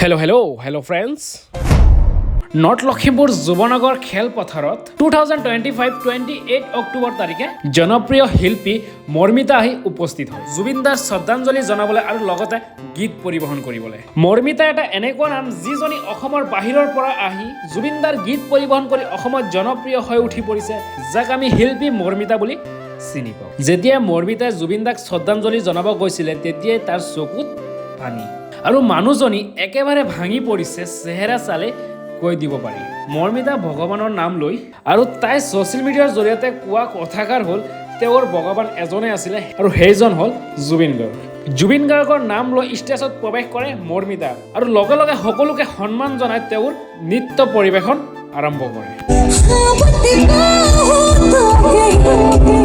Hello, hello, hello friends. North Lakhimpur Yuvanagar খেলপথাৰত 2025, 28 October তাৰিখে জনপ্ৰিয় শিল্পী মৰ্মিতা আহি উপস্থিত হয় জুবিনদাৰ শ্ৰদ্ধাঞ্জলি জনাবলৈ আৰু লগতে গীত পৰিৱেশন কৰিবলৈ। মৰ্মিতা এটা এনেকুৱা নাম, যিজনী অসমৰ বাহিৰৰ পৰা আহি জুবিনদাৰ গীত পৰিৱেশন কৰি অসমত জনপ্ৰিয় হৈ উঠি পৰিছে, যাক আমি শিল্পী মৰ্মিতা বুলি চিনি পাওঁ। যেতিয়া মৰ্মিতাই জুবিনদাক শ্ৰদ্ধাঞ্জলি জনাব গৈছিলে, তেতিয়াই তাৰ চকুত পানী আৰু মানুহজনী একেবাৰে ভাঙি পৰিছে। চেহেৰা চালে কৈ দিব পাৰি মৰ্মিতা ভগৱানৰ নাম লৈ আৰু তাই ছ'চিয়েল মিডিয়াৰ জৰিয়তে কোৱা কথাষাৰ হ'ল, তেওঁৰ ভগৱান এজনেই আছিলে আৰু সেইজন হ'ল জুবিন গাৰ্গ। জুবিন গাৰ্গৰ নাম লৈ ষ্টেজত প্ৰৱেশ কৰে মৰ্মিতা আৰু লগে লগে সকলোকে সন্মান জনাই তেওঁৰ নৃত্য পৰিৱেশন আৰম্ভ কৰে। সাৱটি বাহুত।